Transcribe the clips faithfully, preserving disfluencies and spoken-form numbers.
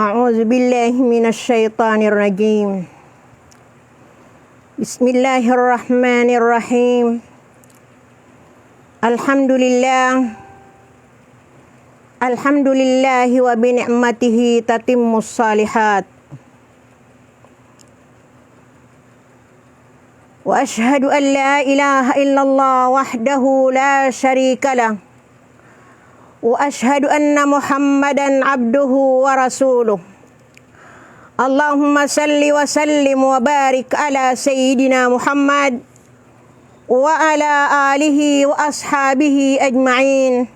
أعوذ بالله من الشيطان الرجيم. بسم الله الرحمن الرحيم. الحمد لله. الحمد لله وبنعمته تتم الصالحات. وأشهد أن لا إله إلا الله وحده لا شريك له. وأشهد أن محمدا عبده ورسوله. اللهم صل وسلم وبارك على سيدنا محمد وعلى آله وأصحابه أجمعين.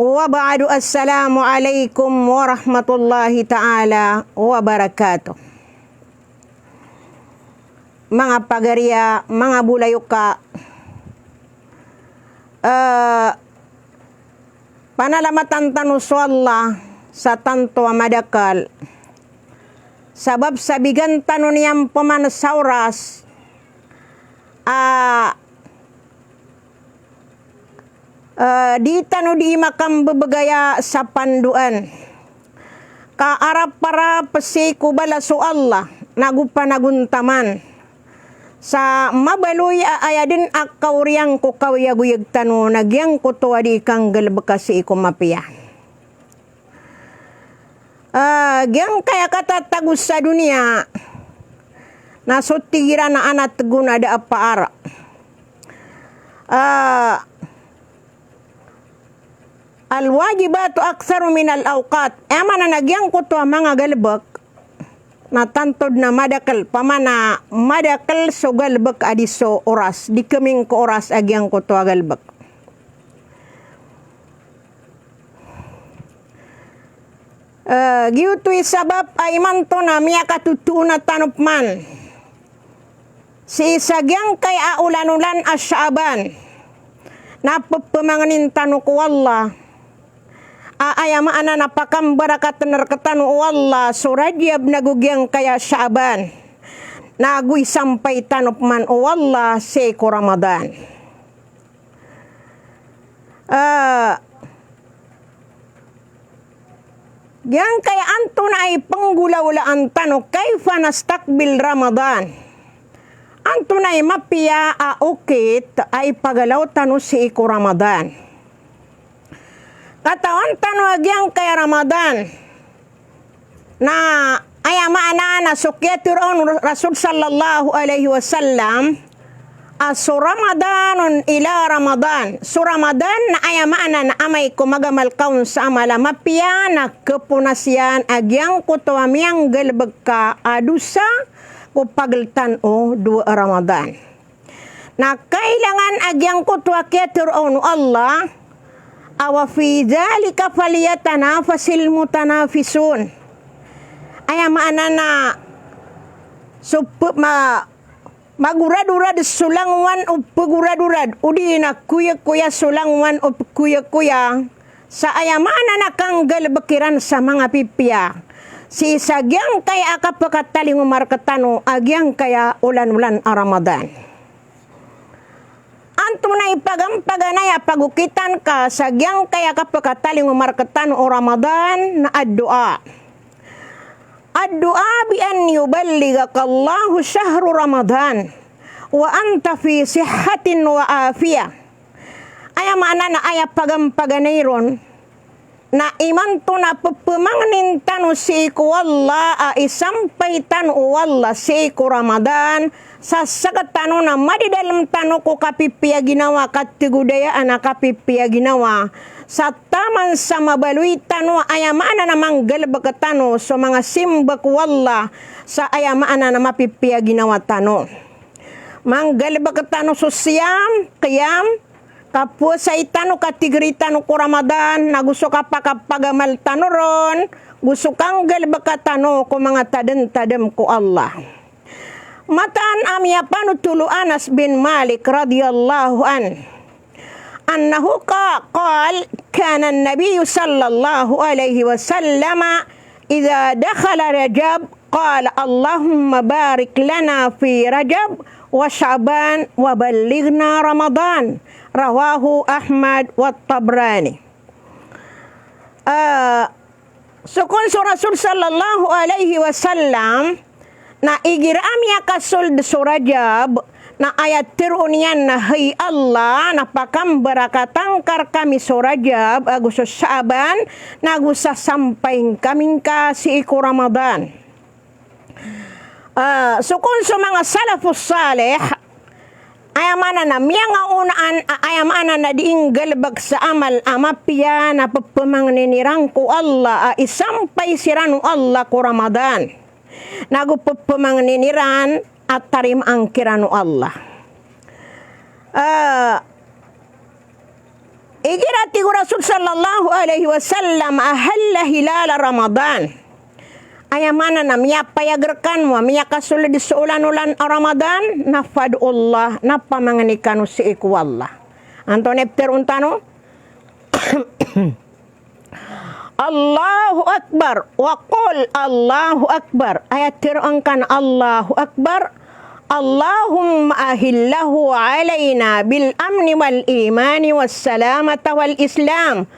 وبعد، السلام عليكم ورحمة الله تعالى وبركاته. Manga pagariya, manga bolayoka, eh, panalamatan tano so Allah sa tanto a madakel. Sabap sa bigan tano niyan peman sa oras a Eh, di tano di makambebegaya sa pandoan. Ka araparap sii ko balas o Allah, nago panagontaman. Sa mabaloy a aya den a kaoriyan ko kaoyagoyag tano na giyangkoto a di kanggalebeka sii ko mapiya. Ah, giyangkaya katatago sa doniya, na so tig iran a ana tegon a da a paar. Ah, al-wajibatu aktharu min al-awqat. Aya maana na giyangkoto a manga galebek, na tanto den a madakel, pamana madakel so galebek a di so oras, di keming ko oras a giyangkoto a galebek. Eh, giyoto i sabap a imanto na miyakatotoona tano peman sii sa giyangkaya olan-olan a Shaaban, na pepemangnin tano ko Allah a aya maana na pakambarakaten rektano o Allah so Rajab nago giyangkaya Shaaban, nago isampay tano peman o Allah sii ko Ramadan. Ah, giyangkaya antonaa i penggolawlaan tano, kaifa nastaqbil Ramadan? Antonaa i mapiya a okit a ipagalaw tano sii ko Ramadan? Katawan tano a giyangkaya Ramadan na aya maana na so kiyatharoa on o Rasul sallallahu alaihi wasallam a so Ramadanun ila Ramadan. So Ramadan na aya maana na amay ko magamal ka on sa amal a mapiya na keponas iyan a giyangkoto a miyanggalebek ka a dosa ko pageltan o dowa a Ramadan. Na kailangan a giyangkoto a kiyatharoa on o Allah a wa fi dhalika falyatanafasil mutanafisun. Aya maana na so pe-, ma-, magoradorad so langowan o pegoradorad, odi na koyakoya so langowan o pekoyakoya. Sa aya maana na kanggalebek iran sa manga pipiya sii sa giyangkaya a kapekatalingoma rektano a giyangkaya olan-olan a Ramadan. Antonaa i pagampaganay a pagokitan ka sa giyangkaya a kapekatalingoma rektano o Ramadan na addu'a. Addu'a bi an yuballighaka Allahu shahru Ramadan wa anta fi sihhatin wa afiyah. Aya maana na aya pagampaganay ron na imanto na pepemangnin tano sii ko Allah a isampay tano o Allah sii ko Ramadan, sa sekatano na madadalem tano ko kapipiya ginawa, kategodayaan a kapipiya ginawa, sa taman sa mabaloy tano, aya maana na manggalebek tano so manga simba ko Allah, sa aya maana na mapipiya ginawa tano. Manggalebek tano so siyam, qiyam, kapowasai tano, katigeri tano ko Ramadan, nago so kapakapagamal tano ron, go so kanggalebeka tano ko manga tademtadem ko Allah. Mataan a miyapanotol o Anas bin Malik radhiyallahu anhu, annahu qa-, qal, kana an-nabiyyu sallallahu alaihi wasallam idha dakhala Rajab, qala, "Allahumma barik lana fi Rajab wa Sha'ban wa ballighna Ramadan." Rawahu Ahmad wa Tabrani. Ah, So kon so Rasul sallallahu alaihi wasallam, na igira a miyakasold so Rajab, na aya teroon iyan na, "Hay Allah, na pakambarakatan ka rkami so Rajab ago so Sha'ban, nago sasampain kami ngka sii ko Ramadan." Ah, so kon so manga salafus salih, aya maana na miyangaonaan, a-, aya maana na dii nggalbk sa amal a mapiya na pphamangnin iran ko Allah, a isampay siran o Allah ko Ramadan. Nago pphamangnin iran a tarimaan kiran o Allah. Ah, Igira tig o Rasul sallallahu alaihi wasallam, "Ahalla hilala Ramadan." Aya maana na miyapayag rkano a miyakasold so olan-olan a Ramadan, na fad'ullah, na pamangni kano sii ko Allah. Antonaa i ptharoon tano? Allahu Akbar. Wa qul Allahu Akbar. Aya tharoon ka na Allahu Akbar, Allahumma ahillahu alaina bil amni wal imani was salamata wal islam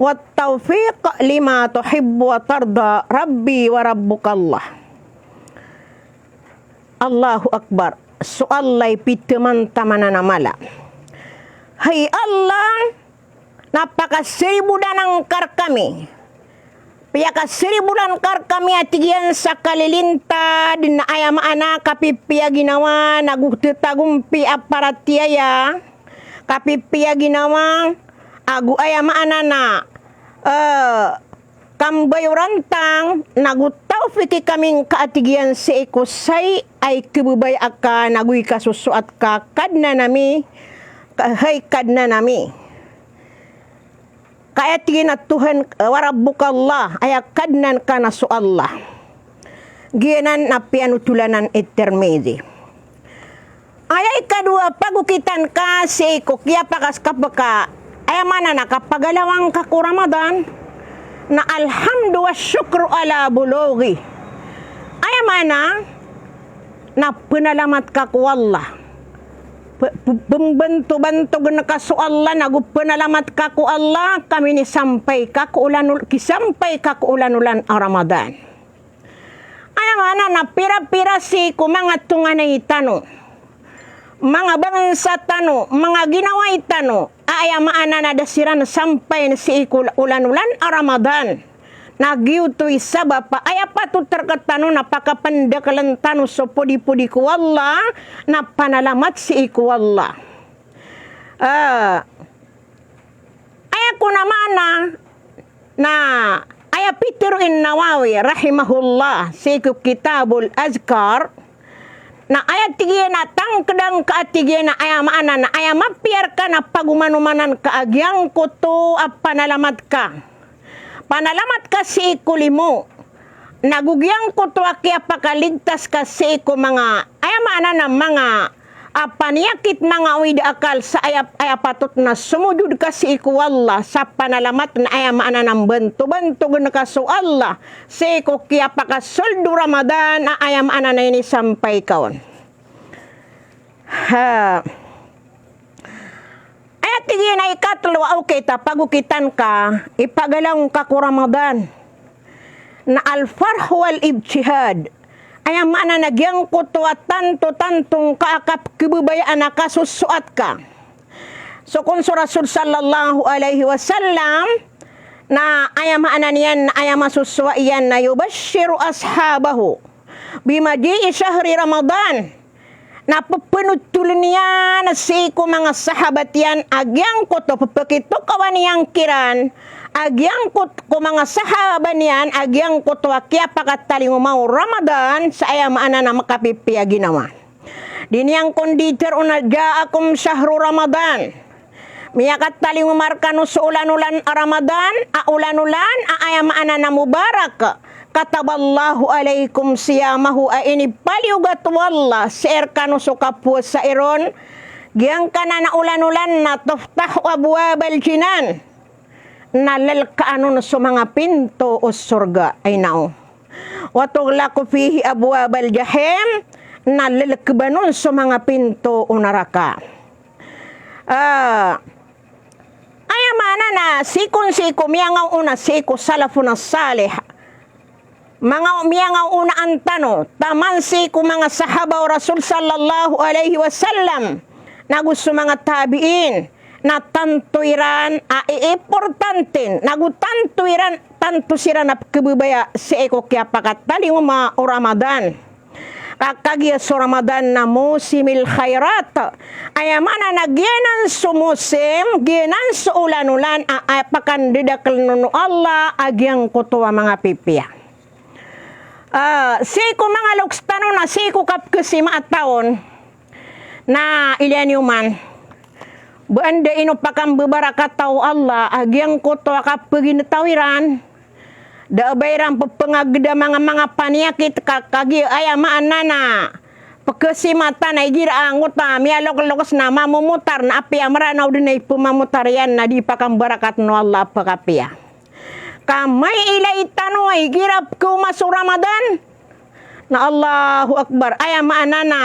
wat tawfiq lima tuhibbu wa tarda, Rabbi wa Rabbukallah. Allahu Akbar. So Allah i pitaman-tamanan a mala. Hay Allah, na pakasaribodan angka rkami. Piyakasaribodan ka rkami, a tig iyan, sa kalilintad na aya maana kapipiya ginawa, nago tetagompi a paratiyaya, kapipiya ginawa, ago aya maana na, eh, kambayorantang, nago tawfiki kami ngka, a tig iyan, sii ko sai a ikababaya ka, nago ikasosoat ka, Kadnan ami, ka-, hay Kadnan ami. Ka aya tig iyan a Tuhan, eh, wa Rabbukallah, aya Kadnan ka na so Allah. Giyanan na piyanothol anan i Tirmidhi. Aya ikadowa pagokitan ka sii ko kiyapakaskap ka, aya maana na kapagalawan ka ko Ramadan, na alhamdu wa shukru ala bulughi. Aya maana na panalamat ka ko Allah. P-, p-, pembanto-bantogen ka so Allah, nago panalamat ka ko Allah, ka minisampay ka ko olan-ol-, kisampay ka ko olan-olan a Ramadan. Aya maana na pira-pira sii ko manga tonganay tano, manga bangsa tano, manga ginawai tano, a aya maana na da siran sampayn sii ko olan-olan a Ramadan. Na giyoto i sabap a aya patot rktano na pakapndaklen tano so podi-podi ko Allah, na panalamat sii ko Allah. Ah, aya kon a maana na aya pitharo i Nawawi rahimahullah sii ko Kitabul Azkar, na aya tig iyan a tangkdang ka, a tig iyan a aya maana na aya mapiya rka na pagomanomanan ka a giyangkoto a panalamat ka. Panalamat ka sii ko limo. Nago giyangkoto a kiyapakaligtas ka sii ko manga, aya maana na manga a paniyakit, manga awid a akal, sa aya, aya patot na somojod ka sii ko Allah sa panalamat na aya maana na mbantobantogen ka so Allah sii ko kiyapakasold o Ramadan a aya maana na inisampay ka on. Ha. Aya tig iyan a ikatlo a okit a pagokitan ka, ipagalaw ngka ko Ramadan, na al-farh wal-ibtihad. Aya maana na giyangkoto a tanto-tanto ngka a kapkhababayaan a kasosoat ka. So kon so Rasul sallallahu alaihi wasallam, na aya maana niyan, na aya masosowa iyan na yubashshiru ashabahu bimaji'i shahri Ramadan. Na pphanotholen iyan sii ko manga sahabat iyan a giyangkoto, pphakitokawan iyan kiran a giyangkoto ko manga sahaba niyan a giyangkoto a kiyapakatalingoma o Ramadan sa aya maana na makapipiya ginawa. Di niyan kon di tharoon a ja'akum shahru Ramadan. Miyakatalingoma rkano so olan-olan a Ramadan, a olan-olan a aya maana na mubarak. Kataballahu alaikum siyamahu, a inipaliyogat o Allah sii rkano so kapowasai ron. Giyangkanan a olan-olan na tuftahu abwabal jinan, na lalkaan on so manga pinto o sorga, ay nao. Wa tughlaqu fihi abwabal jahim, na lalkban on so manga pinto o naraka. Ah, aya maana na sii kon, sii ko miyangaoona sii ko salafun as-salih, Manga miyangaonaan tano, taman sii ko manga sahaba o Rasul sallallahu alaihi wasallam, nago so manga tabi'in, na tanto iran a iimportanten, nago tanto iran, tanto siran a pkhababaya sii ko kiyapakatalingoma o Ramadan. Ka kagiya so Ramadan na musimil khairat. Aya maana na giyanan so musim, giyanan so olan-olan a, a pakandadakl on o Allah a giyangkoto a manga pipiya. Ah, sii ko manga loks tano na sii ko kapkhasima a taon. Na ilaya niyo man. Ba anda ino pakambabarakata o Allah a giyangkoto a kapagintawir iran. Da a ba iran pphangaggda manga, manga paniyakit ka, kagiya aya maana na pkhasima tano igira angkoto a miyalokloks na mamomotar na apiya Mranaw dn a ipmamotar iyan na di pakambarakatn o Allah a pkapiya. Ka mailay tano a igira pkhaoma so Ramadan, na Allahu Akbar. Aya maana na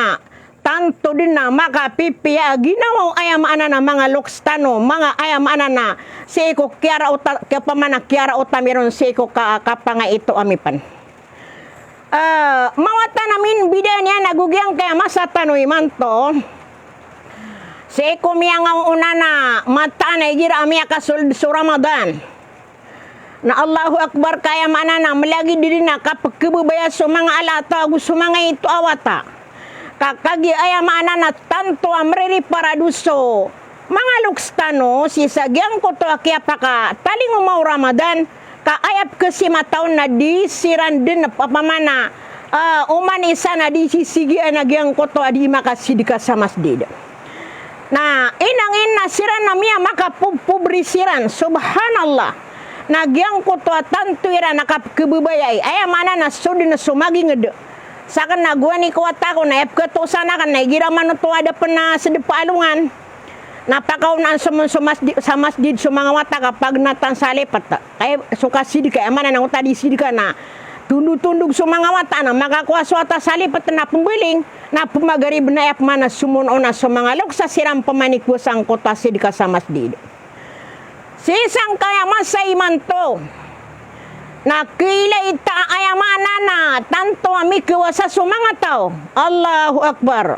tanto dn a makapipiya a ginawa o aya maana na manga loks tano, manga aya maana na sii ko kiyaraota, kiyapamana kiyaraota mi ron sii ko ka, kapangaito ami pn. Ah, mawatan a mimbidaan iyan ago giyangkaya masa tano imanto. Sii ko miyangaoona na mataan a igira a miyakasold so Ramadan. Na Allahu Akbar, ka aya maana na mlagid dn a kapkhababaya so manga ala a taw ago so manga ito a wata. Ka kagiya aya maana na tanto a mririparado so manga loks tano sii sa giyangkoto a kiyapakatalingoma o Ramadan, ka aya pkhasima taon na di siran dn a pamana, ah, oman isa na di sisigian a giyangkoto a di makasidka sa masjid. Na inangin na siran na miyamakapobpobri siran, subhanallah. Na giyangkoto a tanto iran a kapkhababayai, aya maana na so dn so magingd. Sakn na gowani ko wata ko na aya pkhatoosan akn na igira manoto a da pn a sdp a alongan. Na pakaonaan so mon so masjid, sa masjid so manga wata ka pagnatan sa lipet. Kay so kasidka, aya maana na angkoto a di sidka na tondotondog so manga wata na makakowa so wata sa lipet na pmbaling, na pmagarib na aya pman a somono na so manga loks a siran pman i kowasa angkoto a sidka sa masjid. Sii sangkaya masa imanto, na khailay ta a aya maana na tanto a mikowasa so manga taw. Allahu Akbar.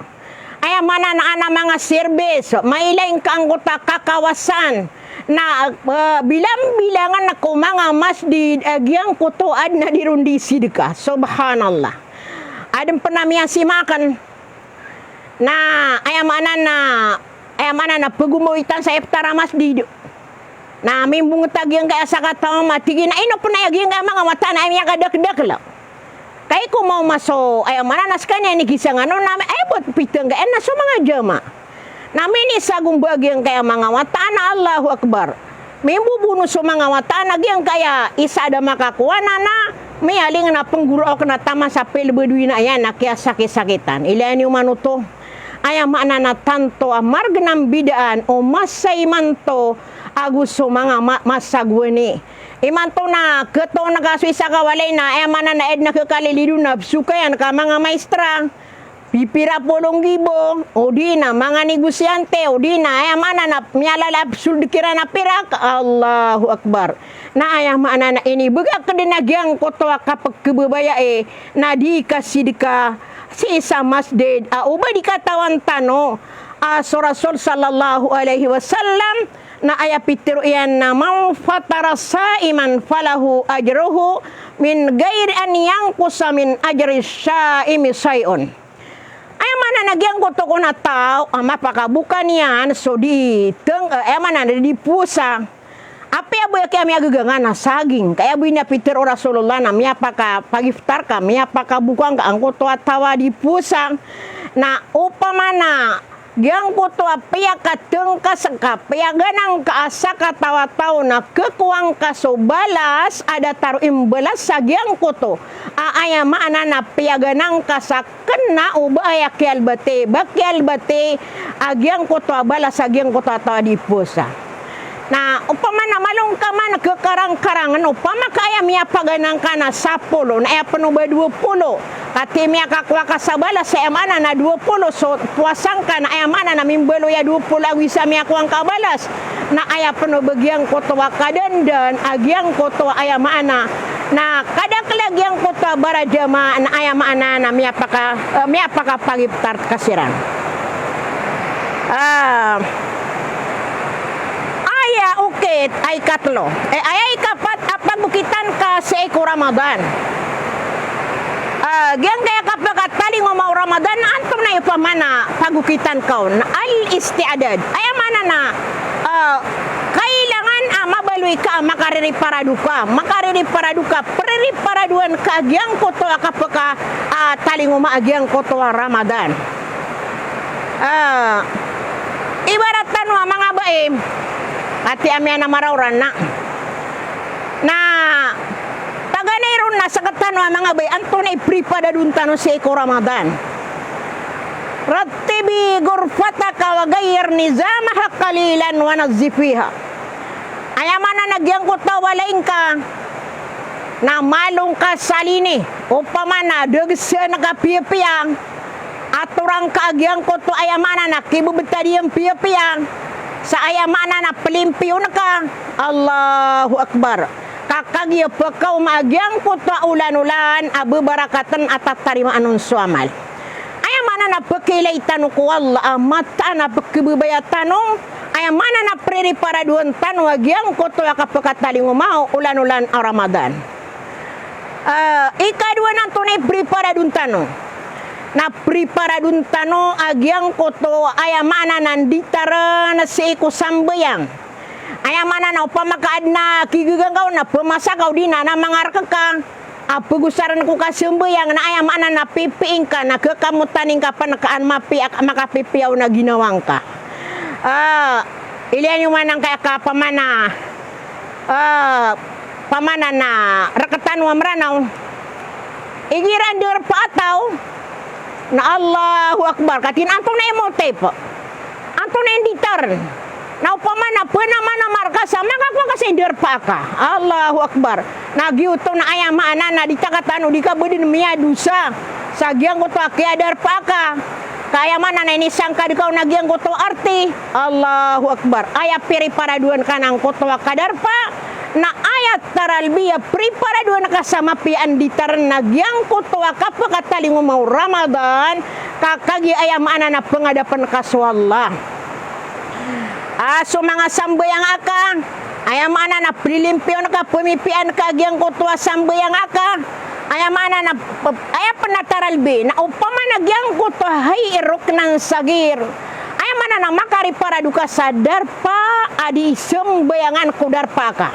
Aya maana na adn a manga serbis, mailay ngka angkoto a kakawasan, na, eh, bilang-bilangan ko manga masjid a giyangkoto a adn a di ron di sidka. Subhanallah. Adn pn a miyasima akn. Na aya maana na, aya maana na pagomawitan sa iftar a masjid. Na mimbonget a giyangkaya sakataw a tig iyan a ino pn aya giyangkaya manga wata na aya miyakadakdakl. Kay ko maoma so, aya maana na skaniyan i gisangan on na aya bo a pitanggaan na so manga jama. Na minisagomba a giyangkaya manga wata na Allahu Akbar. Mimbobono so manga wata na giyangkaya isa a da makakowa na, na miyaling na pnggoraok na taman sa pilbd o ina iyan na kiyasakisakitan. Ilaya niyo man oto. Aya maana na tanto a margn a mbidaan o masa imanto ago so manga ma-, masa gowani. Imanto na khatoon ka so isa ka walay na aya maana na adn a khakalilid on na psokayan ka manga maestra. Pipira polo nggibo, odi na manga negosyante, odi na aya maana na miyalala a psold kiran a pirak. Allahu Akbar. Na aya maana na inibgay akn dn a giyangkoto a kapkhababayai na di kasidka sii sa masjid a oba di katawan tano a so Rasul sallallahu alaihi wasallam na aya pitharo iyan na, "Man fatara saiman falahu ajruhu min ghairi an yanqusa min ajri saimi syai'un." Aya maana na giyangkoto kon a taw a mapakaboka niyan so di teng-, eh, aya maana na di powasa. Apiya bo aya kiyamiyagagangan a saging, ka aya bo ini a pitharo o Rasulullah na miyapakapagiftar ka, miyapakaboka ngka angkoto a taw a di powasa. Na opama na giyangkoto a piyakatengkas ka, piyaganang ka a sakataw a taw na khakowa ngka so balas a datar o imbalas sa giyangkoto a aya maana na piyaganang ka sa kena o ba aya kiyalbati, ba kiyalbati a giyangkoto a balas a giyangkoto a taw a di powasa. Na opama na malo ngka man khakarangkarangen, opama ka aya miyapaganang ka na sapolo, na aya pen o ba dowa polo. Katii miyakakowa ka sa balas, aya maana na dowa polo so powasa ngka, na aya maana na mimbaloy a dowa polo ago isa a miyakowa ngka a balas. Na aya pen o ba giyangkoto a kadandan a giyangkoto a aya maana Na kadakl a giyangkoto a barajamaah na aya maana na miyapaka, eh, miyapakapagiftar ka siran. Ah, aya okit a ikatlo, eh, aya ikapat a pagokitan ka sii ko Ramadan. Ah, giyangkaya kapakatalingoma o Ramadan, antonaa i opama na pagokitan ka on? Al-isti'dad. Aya maana na, ah, kailangan a mabaloy ka a makaririparado ka, makaririparado ka, preriparadoan ka a giyangkoto a kapaka, ah, talingoma a giyangkoto a Ramadan. Ah, ibarat tano a manga bai, ati ami ana maraoran na. Na, paganay ron na sktano a manga bai, antonaa i priparadoon tano sii ko Ramadan. Rattibi ghurfataka wa ghayyir nizamaha qalilan wa nazzifiha. Aya maana na giyangkoto a walay ngka na malo ngka salini, opama na dagsa ngka piyapiya, atoran ka a giyangkoto aya maana na kibebetad iyan piyapiya, sa aya maana na pelimpiyon ka. Allahu Akbar. Ka kagiya pekaoma a giyangkoto a olan-olan a bebarakatan a tatarimaan on so amal. Aya maana na pekiilay tano ko Allah a mataan a pekebebaya tano, aya maana na preriparadoan tano a giyangkoto a kapekatalingoma o olan-olan a Ramadan. Ah, ikadowa na antonaa i priparadoon tano? Na priparadoon tano a giyangkoto aya maana na nditaren sii ko sambayang. Aya maana na opama ka aden a kigegang ka on na pemasa ka odi na, na mangarek ka a pegosaren ko kasambayang, na aya maana na pipiin ka na kekamotan ingka pen ka an mapiya, makapipiya on a ginawa ngka. Ah, iliyan iyo man angkaya ka pamana, ah, pamana na rektano a Meranaw. Igira ndarpa a taw na Allahu Akbar. Katin antonaa i motif? Antonaa i nditaren? Na opama na penamanamar ka sa makakowa ka sa indarpa ka. Allahu Akbar. Na giyoto na aya maana na di ta katano, di ka bo den miyadosa sa giyangkoto a kiyadarpa ka. Ka aya maana na inisangkad ka on a giyangkoto a arti. Allahu Akbar. Aya piriparadoan ka na angkoto a kadarpa, na aya taralbi a priparadoan ka sa mapiya a nditaren a giyangkoto a kapekatalingoma o Ramadan, ka kagiya aya maana na pengadapen ka so Allah. Ah, so manga sambayang aka, aya maana na pelilimpiyon ka, pemipiyaan ka a giyangkoto a sambayang aka. Aya maana na, aya pen a taralbi, na opama na giyangkoto a hay ruknan sagir. Aya maana na makariparado ka sa darpa a di sambayangan ko darpa ka.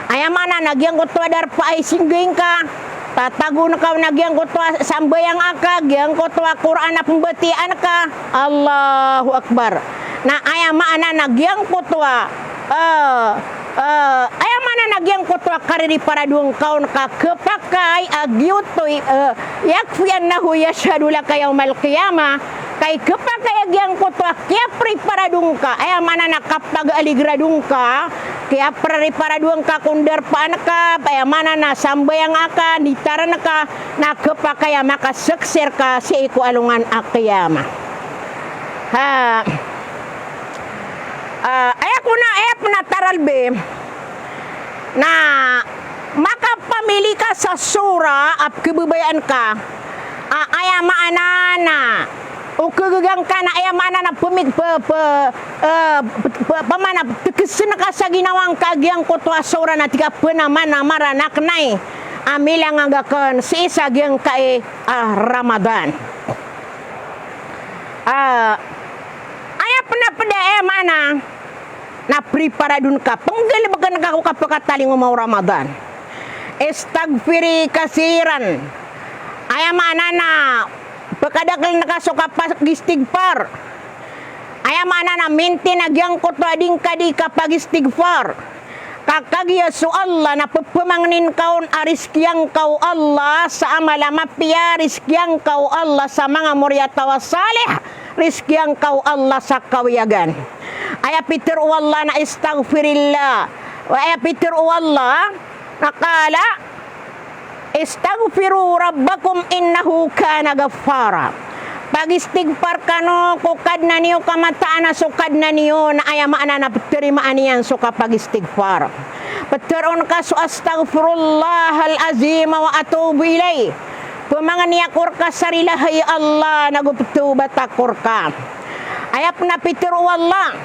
Aya maana na giyangkoto a darpa a isinggay ngka, tatagoon ka on a giyangkoto a sambayang aka, giyangkoto a Qur'an a pembatiyaan ka. Allahu Akbar. Na aya maana na giyangkoto a, eh, eh, aya maana na giyangkoto a kaririparadoan ka on ka kepakay a giyoto i, eh, yakfi annahu yashhadu laka yawmal qiyamah. Kay kepakay a giyangkoto a kiyapriparadoan ka, aya maana na kapagaligradoan ka, kiyapriparadoan ka ko ndarpaan ka, aya maana na sambayang aka, nditaren ka, na kepakay a makasaksi rka sii ko alongan a qiyamah. Ha. Ah, aya ko na, aya ko na taralbi na makapamili ka sa sura a pkhababayaan ka, a, aya maana na o khagegang ka na aya maana na pemik-, pe-, pe-, eh, pe-, pe-, pamana, tekesen ka sa ginawa ngka giyangkoto a sura na tig a pena mana mara na kenai a milang a gaken sii sa giyangkai a Ramadan. Ah, aya pena peda aya maana na priparadoon ka, penggalebeken ka ko kapekatalingoma o Ramadan. Istaghfiri kathiran. Aya maana na pekadakel ka so kapagistigfar. Aya maana na mintin a giyangkoto a di ngka di kapagistigfar. Ka kagiya so Allah na pepemangnin ka on a rizkian ka o Allah sa amal a mapiya, rizkian ka o Allah sa manga moriyataw a salih, rizkian ka o Allah sa kawiyagan. Aya pitero o Allah na istaghfirillah. Aya pitero o Allah na qala, "Istaghfiru rabbakum innahu kana ghaffara." Pagistigfar kano ko Kadnan iyo ka mataan a so Kadnan iyo na aya maana na peterimaan iyan so kapagistigfar. Ptharoon ka so astaghfirullahal azim wa atubu ilayh. Pmangni ako rka sa rila, hay Allah, nago pthawbat ako rka. Aya pn a pitharo o Allah,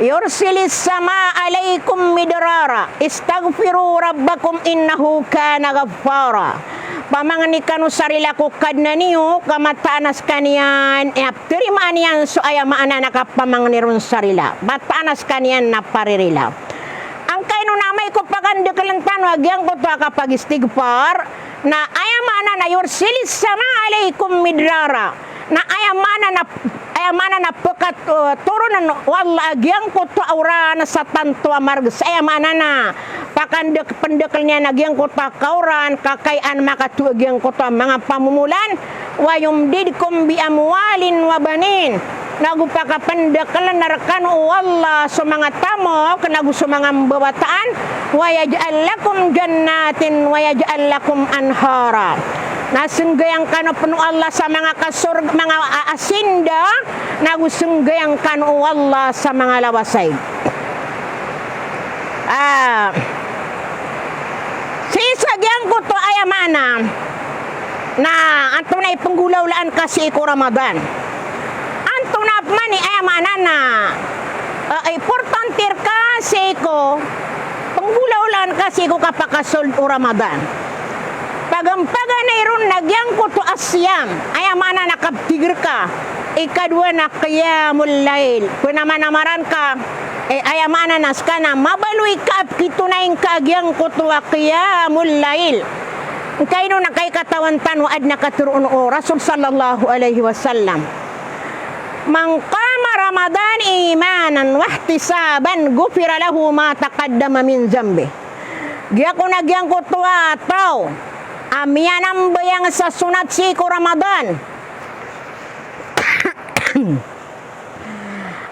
yursilis samaa alaykum midrara, istaghfiru rabbakum innahu kana ghaffara. Pamangni kano sa rila ko Kadnan iyo ka mataan a skaniyan, aya ptarimaan iyan so, aya maana na kapamangni ron sa rila. Mataan a skaniyan na paririla. Angkaino na amay ko pakandkln tano a giyangkoto a kapagistigfar, na aya maana na yursilis samaa alaykum midrara. Na aya maana na, aya maana na pkat, eh, toron o Allah a giyangkoto a oran sa tanto a marg sa, aya maana na pakandk-, pndkln iyan a giyangkoto a kaoran, ka kayaan makatho a giyangkoto a manga pamomolan, wa yumdidkum bi amwalin wa banin. Nago pakapndkln rkano o Allah so manga tamok, nago so manga mbabataan, wa yaj'al lakum jannatin wa yaj'al lakum anhara. Na snggayan kano pn o Allah sa manga kasorg-, manga a-, asinda, nago snggayan kano o Allah sa manga lawasayg. Ah, sii sa giyangkoto, aya maana na antonaa i pnggolawlaan ka sii ko Ramadan. Antonaa pman i, aya maana na, ah, importante rka sii ko pnggolawlaan ka sii ko kapakasold o Ramadan. Pagn-, paganay ron na giyangkoto a siyam, aya maana na kaptig rka. Ikadowa na qiyamul layl. Pnamanamaran ka, eh, aya maana na ska na mabaloy ka a pkitonay ngka a giyangkoto a qiyamul layl. Angkaino na kaikatawan tano a adn a katharo o Rasul sallallahu alayhi wasallam, man qama Ramadan imanan wahtisaban ghufira lahu ma taqaddama min dhanbih. Giyakon a giyangkoto a taw a miyanambayang sa sonat sii ko Ramadan.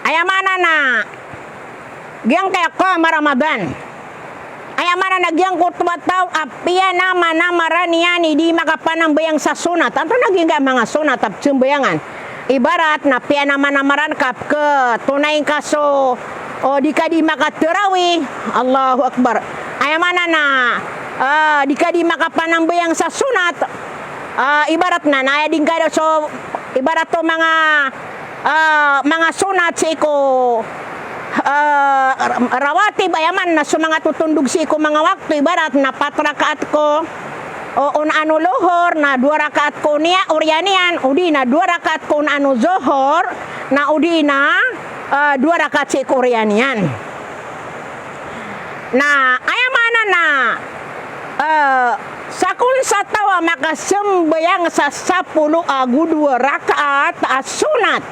Aya maana na giyangkaya qama Ramadan. Aya maana na giyangkoto a taw a piyanamanamaran iyan i di makapanambayang sa sonat. Antonaa giyangkaya manga sonat a pzambayangan? Ibarat na piyanamanamaran ka a pktonay ngka so, o, di ka di makatarawih. Allahu Akbar. Aya maana na, ah, di ka di makapanambayang sa sonat. Ah, ibarat na, na aya di ngka so, ibarat o manga, ah, manga sonat sii ko, ah, rawatib, aya maana na so manga totondog sii ko manga wakto, ibarat na pat rakaat ko, o, on ano lohor, na dowa rakaat ko niya, oriyan iyan, odi na dowa rakaat ko on ano zohor, na odi na, ah, dowa rakaat sii ko oriyan iyan. Na aya maana na, eh, sakn sa taw a makasambayang sa sapolo ago dowa rakaat a sonat.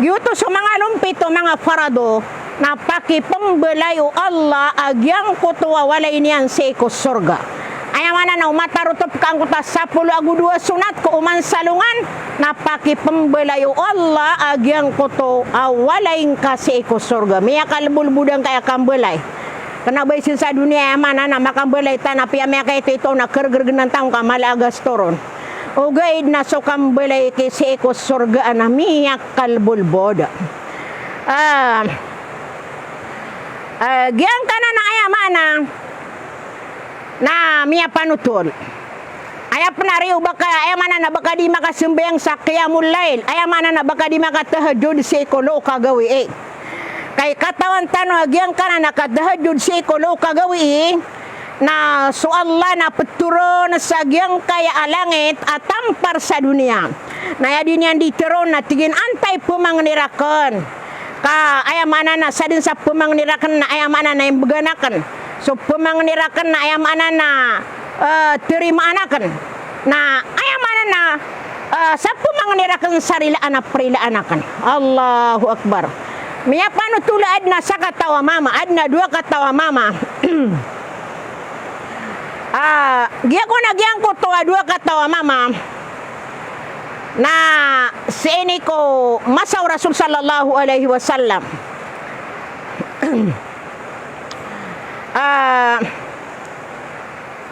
Giyoto so manga lompit o manga farado na pakipmbalay o Allah a giyangkoto a walay niyan sii ko sorga. Aya maana na o matarotop ka angkoto a sapolo ago dowa sonat ko oman sa alongan, na pakipmbalay o Allah a giyangkoto a walay ngka sii ko sorga. Miyakalbolbod angkaya kambalay. Kna ba i sii sa doniya, aya maana na makambalay ta na piya miyakaito-ito na krgrgnan ta ngka mala a gasto ron. Ogaid na so kambalay ki sii ko sorga na miyakalbolbod. Ah, ah, giyangkanan a aya maana na miyapanotol. Aya pn a riyo ba ka, aya maana na ba ka di makasambayang sa qiyamul layl, aya maana na ba ka di makatahajjud sii ko lo o kagawii. Ka i katawan tano a giyangkanan a katahajjud sii ko lo o kagawii, na so Allah na ptharoon sa giyangkaya a langit a tampar sa doniya. Na aya di niyan di tharoon na tig iyan, antaa i pmangni rakn. Ka aya maana na sadn sa pmangni rakn na aya maana na imbgan akn. So pmangni rakn na aya maana na, eh, tarimaan akn. Na aya maana na, eh, sa pmangni rakn sa rilaan a prilaan akn. Allahu Akbar. Miyapanotol a adn a sakataw a mama, adn a dowa kataw a mama. Ah, giyangkoto a giyangkoto a dowa kataw a mama. Na sii ini ko masa o Rasul sallallahu alaihi wasallam. Ah,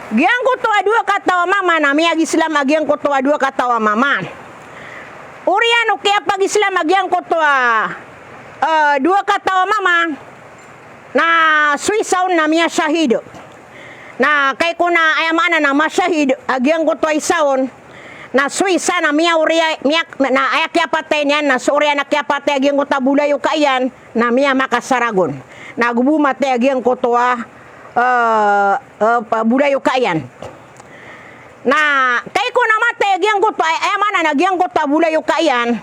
giyangkoto a dowa kataw a mama na miyagislam a giyangkoto a dowa kataw a mama. Oriyan o kiyapagislam a giyangkoto a, ah, dowa kataw a mama. Na so isa on na miyashahid. Na kagiya ko na aya maana na mashahid a giyangkoto a isa on, na so isa na miyaori a, miya, na aya kiyapatay niyan na so oriyan a kiyapatay a giyangkoto a bolayoka iyan na miyamakasaragon. Na go bo matay a giyangkoto a, eh, eh, pa-, bolayoka iyan. Na kagiya ko na matay a giyangkoto a, aya maana na giyangkoto a bolayoka iyan,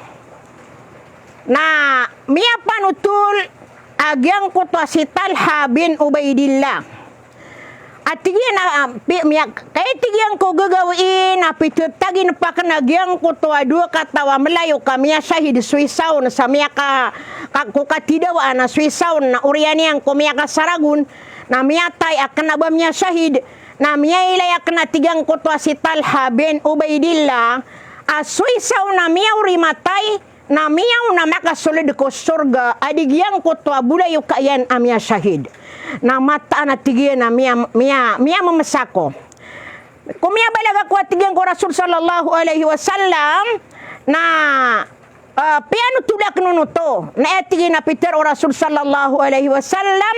na miyapanotol a giyangkoto a si Talha bin Ubaidillah. A tig iyan a, ah, pi-, miya-, kagiya tig iyan ko gagawii na pitotagin paken a giyangkoto a dowa kataw a melayoka a miyashahid so isa on sa miyaka-, ka-, ko katidawaan a so isa on na oriyan iyan ko miyakasaragon, na miyatay aken a ba miyashahid, na miyailay aken a tig iyan koto a si Talha bin Ubaidillah, a so isa on na miyaori matay, na miyaona makasold ko sorga a di giyangkoto a bolayoka iyan a miyashahid. Na mataan a tig iyan a miya, miya, miyamemesa ako. Ko miyabalag ako a tig iyan ko Rasul sallallahu alaihi wasallam, na, ah, piyanotol aken on oto. Na aya tig iyan a pitero o Rasul sallallahu alaihi wasallam,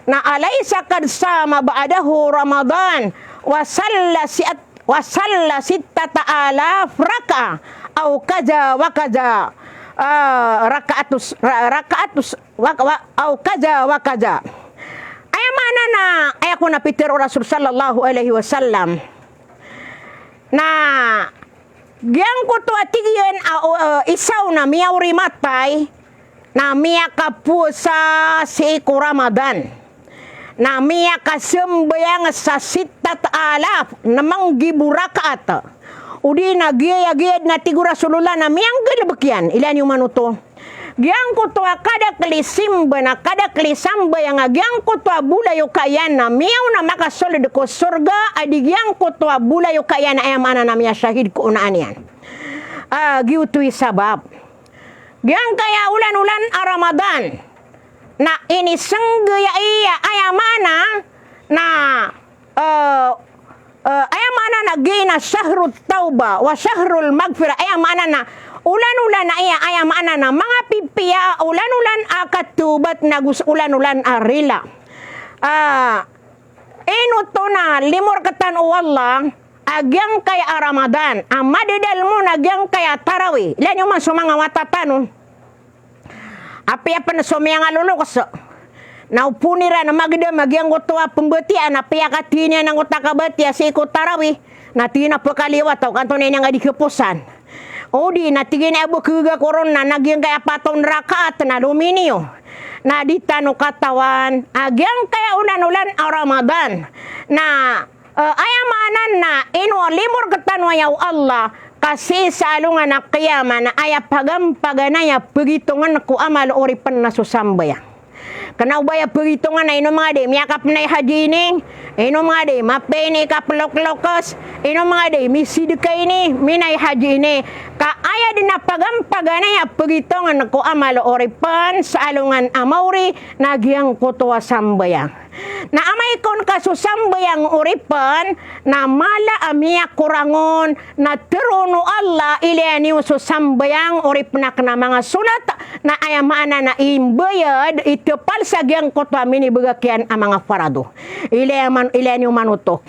na alaysa qad sama ba'dahu Ramadan, wa salla si-, wa salla sittata alaf raka'ah, aw kaza wa kaza, ah, raka'atus, ra-, raka'atus, wa, wa, aw kaza wa kaza. Aya maana na, aya kon a pitero o Rasul sallallahu alaihi wasallam. Na giyangkoto a tig iyan a, o, eh, isa on a miyaori matay, na miyakapowasa sii ko Ramadan. Na miyakasambayang sa sittat alaf, nem anggibo rakaat. Odi na giyaya giyad na tig o Rasulullah na miyanggalebek iyan, ilaya niyo man oto. Giyangkoto a kadakl i simba na kadakl i sambayang a giyangkoto a bolayoka iyan na miyaona makasold ko sorga a di giyangkoto a bolayoka iyan a aya maana na miyashahid ko onaan iyan. Ah, giyoto i sabap. Giyangkaya olan-olan a Ramadan na inisenggay aya, aya maana na, eh, eh, aya maana na giya na shahrut tawbah wa shahrul maghfirah. Aya maana na olan-olan a iya, aya maana na manga pipiya a olan-olan a katawbat na go olan-olan a rila. Ah, ino oto na limo rektano o Allah a giyangkaya a Ramadan a madadalem on a giyangkaya a tarawih. Ilaya niyo man so manga wata tano. Apiya pen so miyangaloloks na opon iran a magedam a giyangkoto a pembatiya na piyakatini iyan angkoto a kabatiya sii ko tarawih, na tig iyan a pekaliwat ako, kanto na ini nga di keposan. Odi na tig iyan a ba kegega ko ron na, na giyangkaya pat on rakaat na lominiyo. Na di tano katawan a giyangkaya olan-olan a Ramadan na Eh, aya maana na ino a limo rektano aya o Allah, ka sii sa alongan a qiyamah na aya pagampaganay a pegitongan ko amal o oripen na so sambayang. Kena o ba aya pegitongan a ino manga di miyakapenay haji ini, ino manga di mapiya ini kapelokloks, ino manga di misidka ini, minay haji ini. Ka aya den a pagampaganay a pegitongan ko amal o oripen sa alongan a maori na giyangkoto a sambayang. Na amay kon ka so sambayang o oripen na mala a miyakorang on, na teroon o Allah, ilaya niyo so sambayang o oripen aken a manga sonat, na aya maana na imbayad, itepal sa giyangkoto a minibegak iyan a manga farado. Ilaya man, ilaya niyo man oto.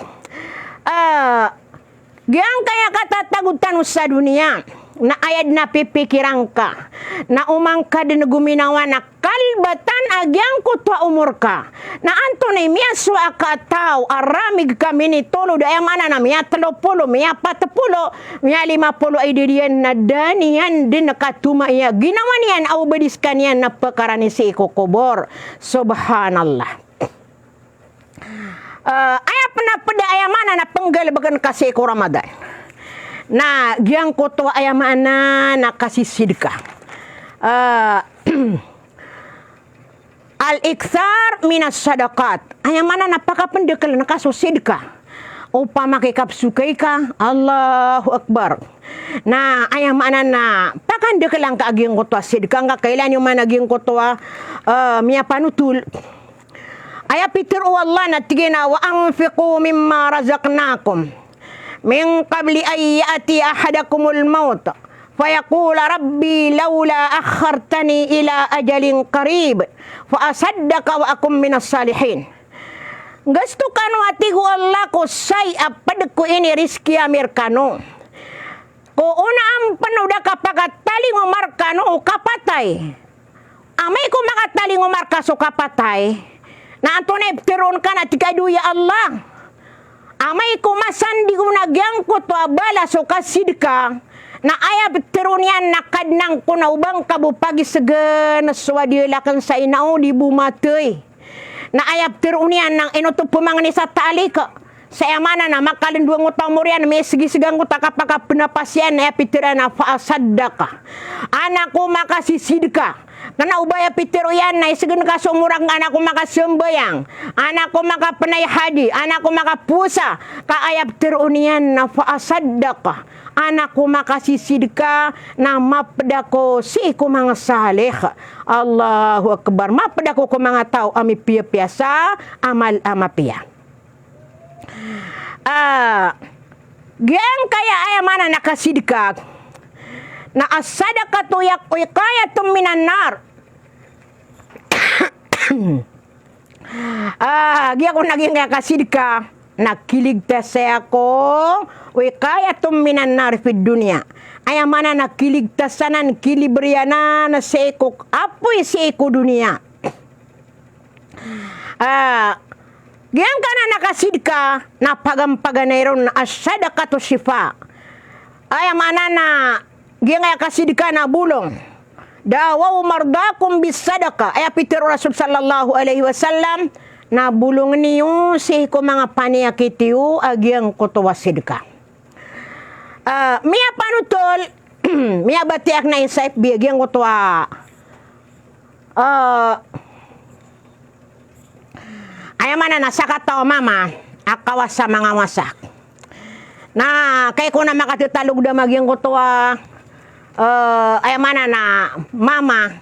Ah, Giyangkaya katatago tano sa doniya, na aya den a pipikiran ka, na oman ka den gominawa na kalbatan a giyangkoto a omor ka. Na antonaa i miyasowa a kataw a ramig ka minitolod, aya maana na miyatelo polo, miyapat polo, miyalima polo a idad iyan, na da niyan den katomaya ginawa niyan a obedi sekaniyan na pekarani sii ko kobor. Subhanallah. Eh, aya pen a ped a aya maana na penggalebeken ka sii ko Ramadan na giyangkoto a aya maana na kasisidka. Eh, al-ikthar minas sadaqat. Aya maana na pakapendekelen ka so sidka. Opama ka ikapsokay ka, Allahu Akbar. Na aya maana na pakandekelan ka a giyangkoto a sidka, angka kailaya niyo man a giyangkoto a, eh, miyapanotol. Aya pitero o Allah na tig iyan a, "Wa anfiqu mimma razaqnakum min qabli an ya'tiya ahadakumul mawt Fayaqula rabbi lawla akhartani ila ajalin qarib, fa asaddaqa wa akun minas salihin. Gasto kano a tig o Allah ko sai a pd ko inirizki ami rkano. Ko onaan pn o da kapakatalingoma rkano o kapatay. Amay ko makatalingoma rka so kapatay, na antonaa i ptharoon ka na tig ka dn, ya Allah. Amay ko masandig on a giyangkoto a balas o kasidka, na aya ptharoon iyan na Kadnan ko na o ba ngka bo pagisgn so adiyal akn sa ina o di bo mathay. Na aya ptharoon iyan na ino oto pmangni sa taalik. Sa aya maana na makalndowang oto a omor iyan, misgisg angkoto a kapakapnapas iyan, na aya pitharo iyan na fa asaddaqa. Ana ko makasisidka. Kna o ba aya pitharo iyan na isgn ka so omor akn, ana ko makasambayang, ana ko makapnay hadi, ana ko makapowasa. Ka aya ptharoon iyan na fa asaddaqa. Ana ko makasisidka na mapd ako sii ko manga salih. Allahu Akbar. Mapd ako ko manga taw a mipiyapiya sa amal a mapiya. Ah, giyangkaya aya maana na kasidka na as-sadaqatu yak-, wiqayatun minan nar. Ah, giya kon a giyangkaya kasidka na kiligtas saya ko, wiqayatun minan nar fid dunya. Aya maana na kiligtas anan, kilibriyan anan sii ko apoy sii ko doniya. Ah, giyangkanan a kasidka na pagampaganay ron na as-sadaqatu shifa. Aya maana na giyangkaya kasidka na bolong. Dawaw mardakum bis-sadaqah. Aya pitharo o Rasul sallallahu alaihi wasallam na bolong niyo sii ko manga paniyakit iyo a giyangkoto a sidka. Ah, miyapanotol, miyabatiya akn a isa F B a giyangkoto a, ah, aya maana na sakataw a mama a kawasa manga wasak. Na kagiya kon a makatatalog da a giyangkoto a, ah, aya maana na mama,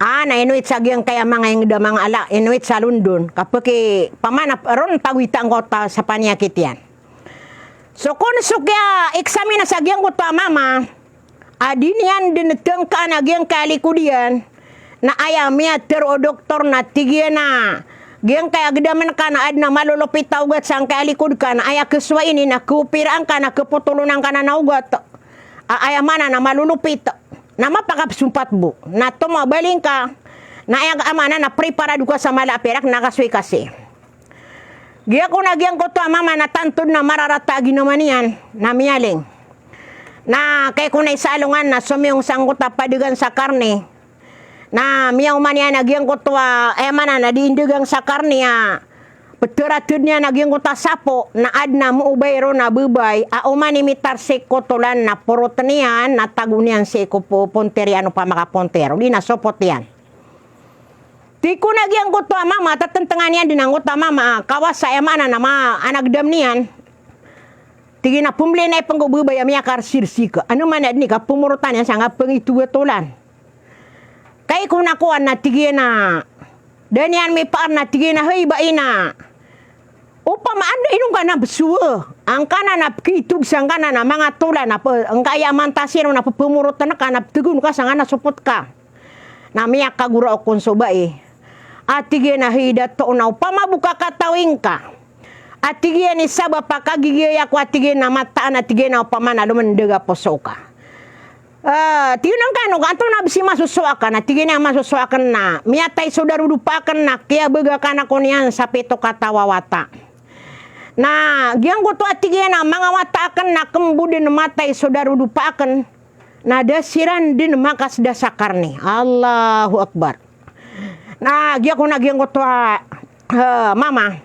ah, na inowit sa giyangkaya manga ingd a manga ala, inowit sa London, kapki pamana ron pagowita angkoto sa paniyakit iyan. So kon so kiya-examine sa giyangkoto a mama, a di niyan dn tngkaan a giyangkaya likod iyan, na aya miyatharo o doktor na tig iyan a giyangkaya gdam ka na adn a malolopit a ogat sangkaya likod ka, na aya khasowa ini na khaopiraan ka na khapotolon angkanan a ogat. A, aya maana na malolopit. Na mapakapsompat bo. Na tomo a baling ka, na aya maana na preparado ka sa mala a pirak na kasoy ka sii. Giya kon a giyangkoto a mama na tanto dn a mararata a ginawa niyan, na miyaling. Na kagiya kon a isa alongan na somiyong sangkoto a padagang sa karne. Na miyaoma niyan a giyangkoto a, aya maana na di indagang sa karne a ptharatd iyan a giyangkoto a sapo, na adn a moobay ron a babay a oman i mitarsik ko tolan na porotn iyan, na tago niyan sii ko po-, ponter iyan opama ka ponter, odi na sopot iyan. Tig kon a giyangkoto a mama, tatntngan iyan dn angkoto a mama a kawasa, aya maana na ma-, a gdam niyan. Tig iyan a pmbli na ipng ko babay a miyakarsirsi ka. Ano maana dn i kapmorotan iyan sangka pngitog a tolan. Kagiya kon a kowan na tig iyan a, da niyan mipaar na tig iyan a, hay, bai na. Opama anda ino ngka na bsowa angkanan a pkitog sangkanan a manga tolan a pe-, angkaya mantasiro na pphamorotn ka na pthagoon ka sangkanan a sopot ka. Na miyakagorao kon so bai. A tig iyan a, hay dato, na opama bo kakatawi ngka, a tig iyan, i sabap a kagigiya ako, a tig iyan, na mataan, a tig iyan, na opama na lomndag a poso ka. Ah, tig iyan, angkano ka, antonaa bs i masosowa akn? A tig iyan a masosowa akn na miyatay so darodopa akn na kiyabaga akn ako niyan sa pito kataw a wata. Na giyangkoto, a tig iyan, a manga wata akn na kmbo dn matay so darodopa akn, na da siran dn makasda sa karne. Allahu Akbar. Na giya kon a giyangkoto a, eh, mama,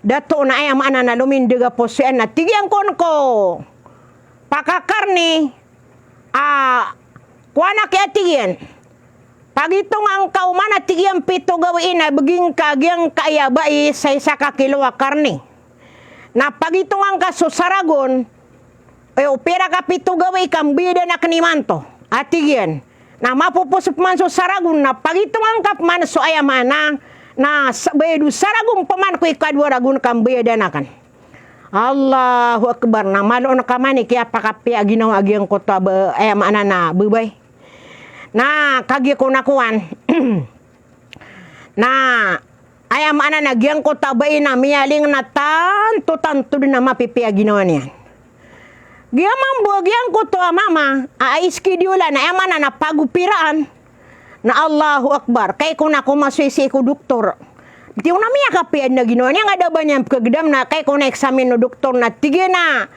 dato, na aya maana na lomindg a poso iyan na tig iyan kon ko pakakarne a kowan aki, a tig iyan. Pagitonga ngka oman, a tig iyan, pito gawii na bgi ngka giyangkaya bai sa isa ka kilo a karne. Na pagitonga ngka so saragon, e, o pira ka pito gawii ka mbayadan akn imanto, a tig iyan. Na mapopos pman so saragon, na pagitonga ngka pman so, aya maana na sa-, bayad o saragon pman ko ikadowa ragon ka mbayadan akn. Allahu Akbar. Na malo on ka man i kiyapakapiya a ginawa a giyangkoto a ba-, aya maana na babay. Na kagiya ko na kowan. Na aya maana na giyangkoto a bai na miyaling na tanto-tanto dn a mapipiya a ginawa niyan. Giya mambo a giyangkoto a mama a, a iskidiolan, aya maana na pagopiraan. Na Allahu Akbar, kai ko na komasoy sii ko doktor. Bitiyo na miyakapiya dn a ginawa niyan, nga da ba niyan pkhagdam na kai ko na examine o doktor na tig iyan a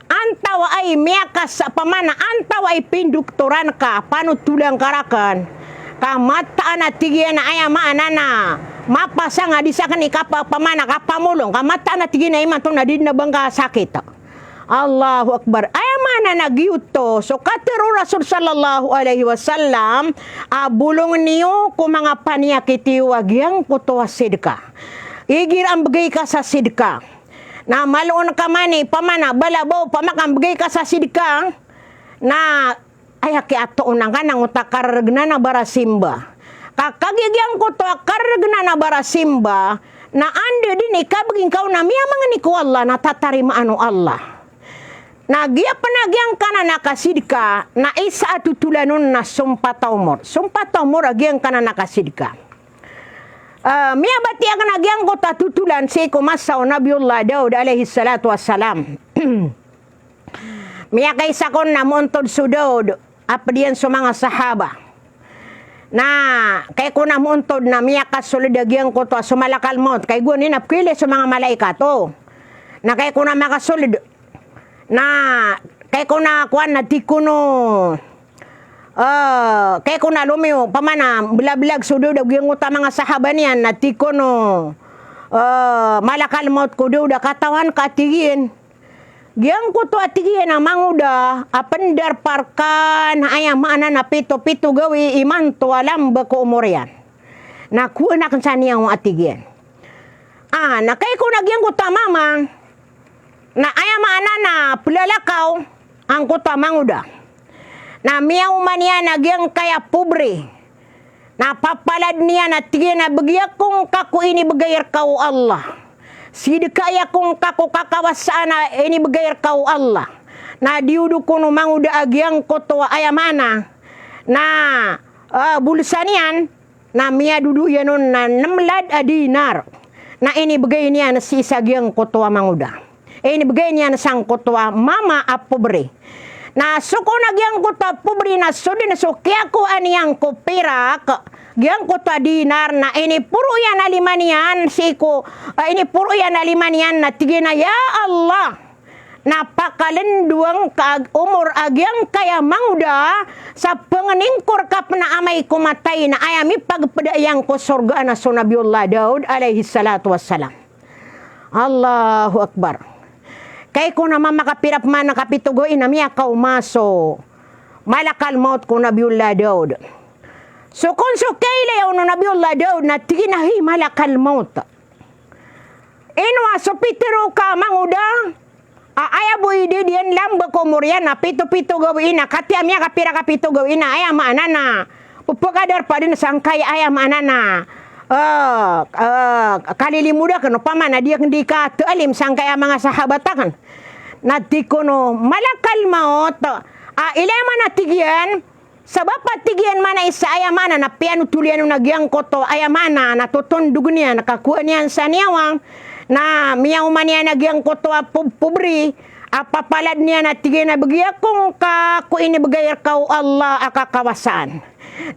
antawaa i miyakas-, pamana antawaa i pindoktoran ka, panotolan ka rakn. Ka mataan a tig iyan a aya maana na mapasang a di sakn i kapa-, pamana kapamolong. Ka mataan a tig iyan a imanto na di dn a ba ngka sakit. Allahu Akbar. Aya maana na giyoto so katharo o Rasul sallallahu alaihi wasallam a bolong niyo ko manga paniyakit iyo a giyangkoto a sidka. Igira mbgay ka sa sidka. Na malo on ka man i pamana balabaw pamana ka mbgay ka sa sidka. Na aya kiyatoon angka na ngkoto a karrgnan a barasimba. Ka kagiya giyangkoto a karrgnan a barasimba, na anda dn i kabgi ngka on na miyamangni ko Allah na tatarimaan o Allah. Na giya pn a giyangkanan a kasidka, na isa a totolan on na sompat a omor. Sompat a omor a giyangkanan a kasidka. Ah, miyabatiya akn a giyangkoto a totolan sii ko masa o Nabiyullah Daud alayhis salatu wassalam. Miyakaisa kon na moontod so Daud a pd iyan so manga sahaba. Na kai ko na moontod na miyakasold a giyangkoto a so malakal maut. Kai gowani na pkhailay so manga malaikat, o. Na kai ko na makasold. Na kai ko na kowan na tig kon o, eh, kai ko na lomiyo, pamana, blablag so Daud a giyangkoto a manga sahaba niyan na tig kon o, eh, malakal maut ko Daud a katawan ka, tig iyan. Giyangkoto a tig iyan a mangoda a pndarpa rka na aya maana na pito-pito gawii imanto a lamba ko omor iyan. Na kowaan akn sa niyawa a tig iyan. Ah, na kai ko na giyangkoto a mama, na aya maana na plalakaw angkoto a mangoda. Na miyaoma niyan a giyangkaya pobre. Na papalad niyan a tig iyan a bgi ako ngka ko inibgay rka o Allah. Sidkai ako ngka ko kakawasaan a inibgay rka o Allah. Na diyodo kon o mangoda a giyangkoto a aya maana na, ah, bolsa niyan, na miyadodo iyan on na nem lad a dinar. Na inibgay niyan sii sa giyangkoto a mangoda. Inibgay niyan sangkoto a mama a pobre. Na so kon a giyangkoto a pobre na so dn so kiyakowaan iyan ko pirak, giyangkoto a dinar na iniporo iyan a lima niyan sii ko, ah, iniporo iyan a lima niyan na tig iyan a, "Ya Allah, na pakalndo angka a omor a giyangkaya mangoda sa pngningkor ka pn a amay ko matay na aya mipagpda iyan ko sorga na so Nabiyullah Daud alayhis salatu wassalam." Allahu Akbar. Kai ko na mamakapira pman a kapito gawii na miyakaoma so malakal maut ko Nabiyullah Daud. So kon so kailaya on o Nabiyullah Daud na tig iyan a, "Hay malakal maut, ino a so pitharo ka a mangoda a aya bo i dadiyan lamba ko omor iyan na pito-pito gawii na, katii a miyakapira ka pito gawii na, aya maana na pphakadarpa dn sangkai, aya maana na, eh, eh, kalilimoda akn, opama na di akn di kataalim sangkai a manga sahabat akn." Na tig kon o malakal maut a, ilay man a tig iyan, sabap a tig iyan maana isa, aya maana na piyanotol iyan on a giyangkoto, aya maana na totondog niyan, kakowaan iyan sa niyawa, na miyaoma niyan a giyangkoto a pob-, pobre, a papalad niyan a tig iyan a bgi ako ngka ko inibgay rka o Allah a kakawasaan.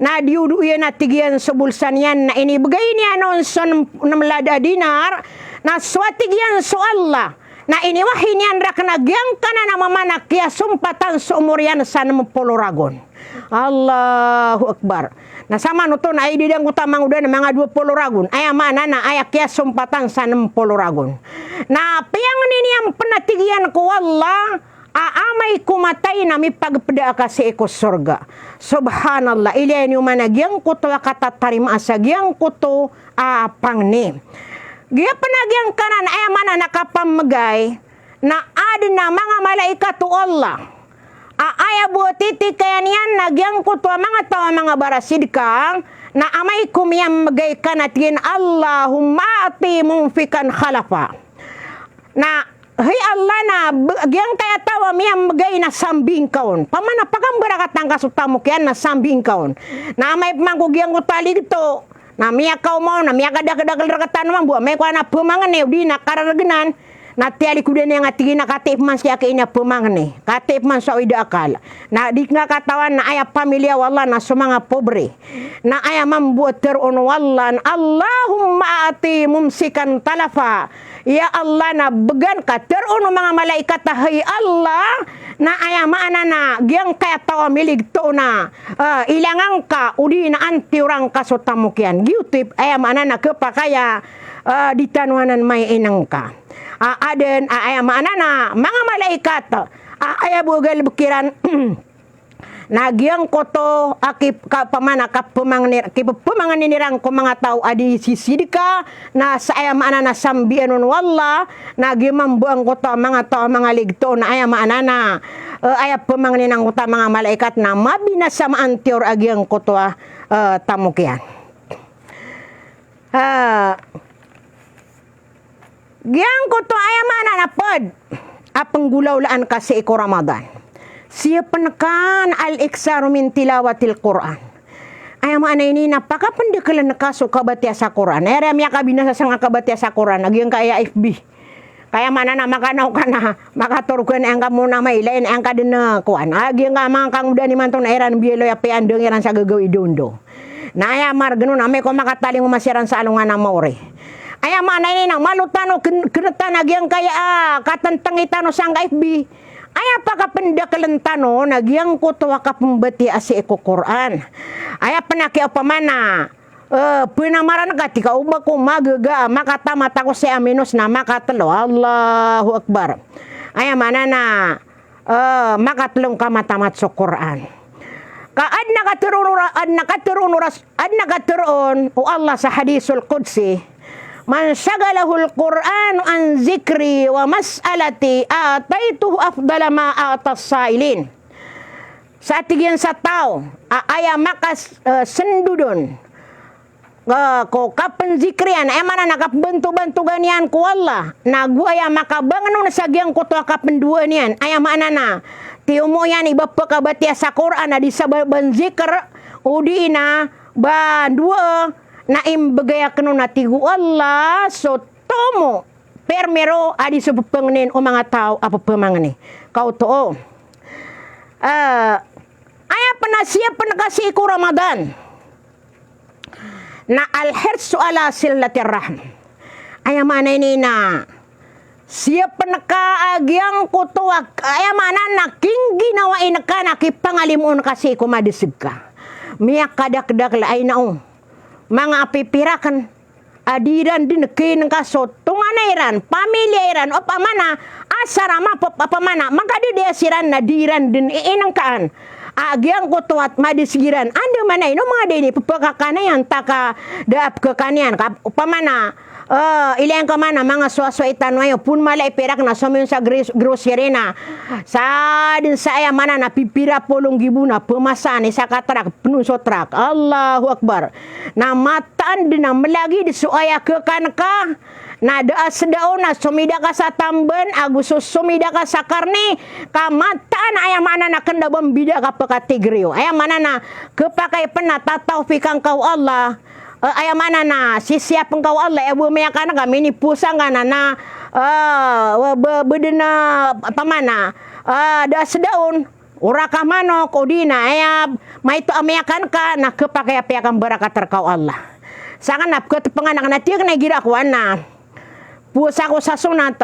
Na diyodo iyan a tig iyan so bolsa niyan na inibgay niyan on so nem-, nem lad a dinar, na so a tig iyan so Allah, na iniwahi niyan rakn a giyangkanan a mama na kiyasompatan so omor iyan sa nem polo ragon. Allahu Akbar. Na samanoto na aya dn angkoto a mangoda na manga dowa polo ragon. Aya maana na aya kiyasompatan sa nem polo ragon. Na piyangni niyan pn a tig iyan ko Allah a amay ko matay na mipagpda ka sii ko sorga. Subhanallah. Ilaya niyo man a giyangkoto a katatarimaa sa giyangkoto a pangni. Giya pn a giyangkanan a aya maana na kapamgay na adn a manga malaikat o Allah a aya bo a titikayan iyan na giyangkoto a manga taw a manga barasidka, na amay ko miyamgay ka na tig iyan, "Allahumma a'ti munfiqan khalafa." Na Hay Allah na, b-, giyangkaya taw a miyambgay na sambi ngka on. Pamana pakambarakatan ka so tamok iyan na sambi ngka on. Na amay pman ko giyangkoto a ligto, na miyakaoma on, na miyakadakdakl rktano mambo, amay ko ana pmangni, odi na karargnan, na tiyalikodan iyan a tig iyan a katii pman siya ki ina pmangni. Katii pman so awid a akal. Na di ngka katawan na aya pamilya o Allah na so manga pobre. Na aya mambo a tharoon o Allah na, "Allahumma a'ti mumsikan talafa." Ya Allah, na bgan ka, tharoon o manga malaikat a, hay Allah, na aya maana na giyangkaya taw a miligto na, ah, ilangan ka, odi na antiyoran ka so tamok iyan. Giyoto i, aya maana na khapakay a, ah, di tano anan maiinngka. Ah, adn, ah, aya maana na manga malaikat, ah, aya bo a galbk iran, na giyangkoto a kip-, ka-, pamana kapmangni-, kipmangnin iran ko manga taw a di sisidka, na sa aya maana na sambian on o Allah, na giya mambo angkoto a manga taw a manga ligto, na aya maana na, eh, aya pmangnin angkoto a manga malaikat na mabinasa, maantiyor a giyangkoto a, eh, tamok iyan. Ah, giyangkoto aya maana na pd a pnggolawlaan ka sii ko Ramadan. Siyapn ka na al-iktharu min tilawatil Qur'an. Aya maana ini na pakapndaklan ka so kabatiya sa Qur'an. Aya miyakabinasa sangka kabatiya sa Qur'an, a giyangkaya F B. Kaya maana na makanaw ka na, makatorog ka na angka mona mailay na angka dn a kowan. A giyangka manga kangodaan imanto na iran biyaloy a piyandang iran sa gagaw i dondo. Na aya margn on, amay ko makatalingoma siran sa alongan a maori. Aya maana ini na malo tano kn-, kntan a giyangkaya, ah, katntngi tano sangka F B. Aya pakapndaklan tano na giyangkoto a kapmbatiya sii ko Qur'an. Aya pn a kiyaopama na, eh, pnamaran ka tig ka o ba ko magaga a makatamat ako sii a minos na makatlo. Allahu Akbar. Aya maana na, eh, makatlo ngka matamat so Qur'an. Ka adn a katharoon o ra-, adn a katharoon o ras-, adn a katharoon o Allah sa hadisul qudsi, "Man shaghalahul Qur'anu an dhikri wa mas'alati a'taytuhu afdala ma a'tas sa'ilin." Sa tig iyan sa taw a aya makas-, eh, sndod on, eh, ko kapnzikr iyan, aya maana na kapmbantobantogan iyan ko Allah, na go aya makabangn on sa giyangkoto a kapndowaan iyan, aya maana na tiyomo iyan i ba pkabatiya sa Qur'an a di sa ba-, banzikr, odi na bandowa, na imbgay akn on a tig o Allah so tomo, permero a di so ppangnin o manga taw a pphamangni. Kaoto o, eh, aya pn a siyapn ka sii ko Ramadan na al-hirsu ala silatir rahim. Aya maana ini na siyapn ka a giyangkoto a, aya maana na kingginawai ngka na kipangalimoon ka sii ko madasg ka. Miyakadakdakl a ina o manga pipirakn a di iran dn kainngka so tonganay iran, pamilya iran, opama na asar a mapop-, opama na makadadaya siran na di iran dn iinngkaan. A giyangkoto a madasg iran, andamanaya ino manga da ini pphakakanayan ta ka da a pkhakanayan ka, opama na, eh, ilay ngka mana manga soasoai tano ayo, phoon mala i pirak na somiyon sa gris-, grocery na sa dn sa aya maana na pipira polo nggibo na pmasaan i sa ka trak, pnoon so trak. Allahu Akbar. Na mataan dn a mlagid so aya khakan ka, na da a sda on na somida ka sa tamban, ago so somida ka sa karni, ka mataan a aya maana na kna ba mbida ka pkatigriyo. Aya maana na khapakay pn a tatawfikan ka o Allah, eh, aya maana na sisiyapn ka o Allah, eh, bo miyakan ka, minipowasa ngka na, na, eh, b-, b-, dn a, opama na, eh, da a sda on, o raka manok, odi na aya maito a miyakan ka, na khapakay a piyakambarakat rka o Allah. Sakn na pkhatpngan akn a tig akn a igira ako a na powasa ako sa sonat.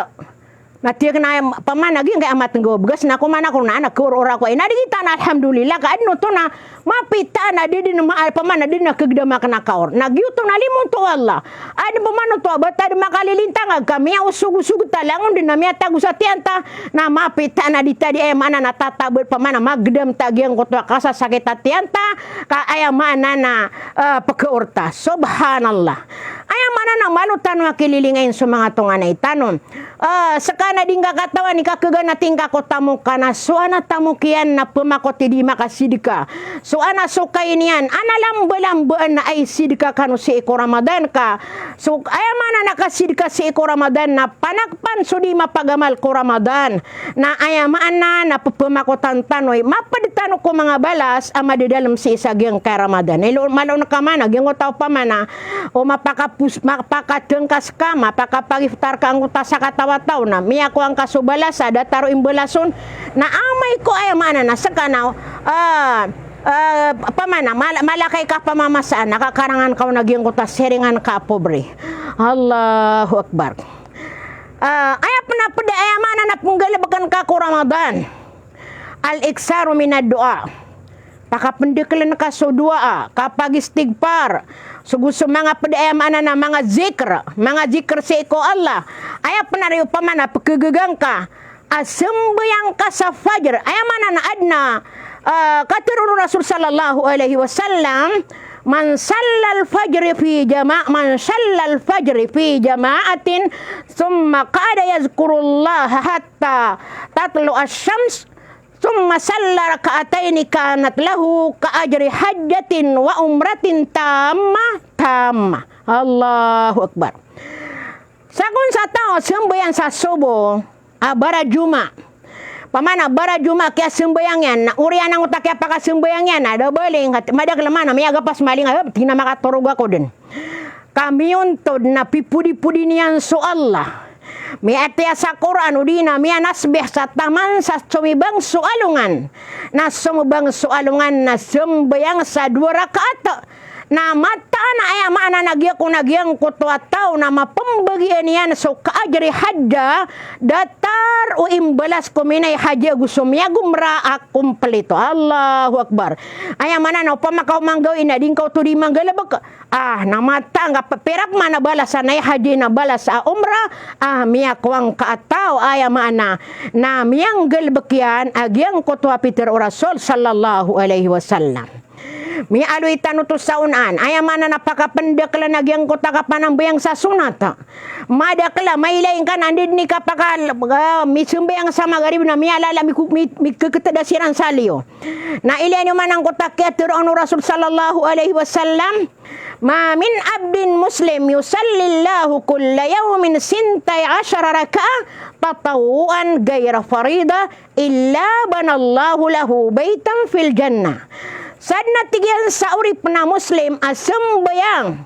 Na tig akn a, opama na giyangkaya matnggaw a bgas na koman ako na, na khaoror ako a ina di kita na alhamdulillah, ka adn oto na mapitaan a di dn ma-, opama na di dn a khagdam akn a kaor. Na giyoto na limonto o Allah. Adn pman oto a ba ta dn makalilintang a ka miyaosogosog ta langon dn a miyatago sa tiyan ta, na mapitaan a di ta di aya maana na tatabad, opama na magdam ta giyangkoto a kasasakit a tiyan ta, ka aya maana na, eh, pkhaor ta. Subhanallah. Aya maana Na malo tano a kililingayin so manga tonganay tano. Ah, seka na di ngka katawan i kakeganat ingka ko tamok ka na so ana tamok iyan na pemakot i di makasidka. So ana sokay niyan, ana lambalambaan na ay sidka kano sii ko Ramadan ka. So, aya maana na kasidka sii ko Ramadan na panakpan so di mapagamal ko Ramadan. Na aya maana na pepemakotan tano i maped tano ko manga balas a madadalem sii sa giyangkai a Ramadan. Ilo, malo na ka maana, giyangkoto a opama na, o mapakapus-, mapakatengkas ka, mapakapagiftar ka angkoto a sakataw a taw na miyakowa ngka so balas a datar o imbalason. Na amay ko aya maana na seka na, ah, ah, opama na, mala-, malakay ka pamamasaan, na kakarangan ka on a giyangkoto a siringan ka a pobre. Allahu Akbar. Ah, aya pen a ped a aya maana na penggalebeken ka ko Ramadan. Al-iktharu minad du'a. Pakapendekelen ka so du'a, kapagistigfar. So go so manga ped a aya maana na manga zikr, manga zikr sii ko Allah. Aya pen a di opama na pekegegang ka a sembayang ka sa fajr. Aya maana na aden a, ah, katero o Rasul sallallahu alaihi wasallam, "Man sallal fajr fi jama-, man sallal fajr fi jama'atin, thumma qa'ada yadhkurullaha hatta tatlu'ash shams, thumma salla rak'ataini kanat lahu ka ajri hajjatin wa umratin tammah, tammah." Allahu Akbar. Sagon sa taw a sembayang sa sobo a barajuma. Opama na barajuma kiyasembayang iyan, na oriyan angkoto a kiyapakasembayang iyan na da baling, kat-, madakel a maana, miyagapas maling, ah, tig iyan a makatorog ako den. Ka miyontod na pipodipodi niyan so Allah. Miyatiya sa Qur'an, odi na miyanasbih sa taman sa somibang so alongan. Na somibang so alongan na sembayang sa dowa rakaat. Na mataan a aya maana na giyako na giyangkoto a taw na mapembagian iyan so kaajri hajja, datar o imbalas ko minay hajji ago so miyagomra a komplito. Allahu Akbar. Aya maana na opama ka o manggawii na di ngka oto di manggalebek. Ah, na mataan ka pe-, pira pman a balas a nay hajji na balas a omra, ah, miyakowa ngka a taw, aya maana na miyanggalebek iyan a giyangkoto a pitero o Rasul sallallahu alaihi wasallam. Miyaaloy tano oto sa onaan. Aya maana na pakapendakelen a giyangkoto a kapanambayang sa sonat. Madakel a mailay ngka na anda den i kapaka, ah, misembayang sa magrib na miyalala, miku-, mi-, mikeketed a siran sa liyo. Na ilaya niyo man angkoto a kiyatero o Rasul sallallahu alaihi wasallam, "Ma min abdin muslim yusallillahu kulla yawmin sintai ashara rak'ah tatawwu'an ghaira faridah illa banallahu lahu baitan fil jannah." Sadn a tig iyan sa oripen a Muslim a sembayang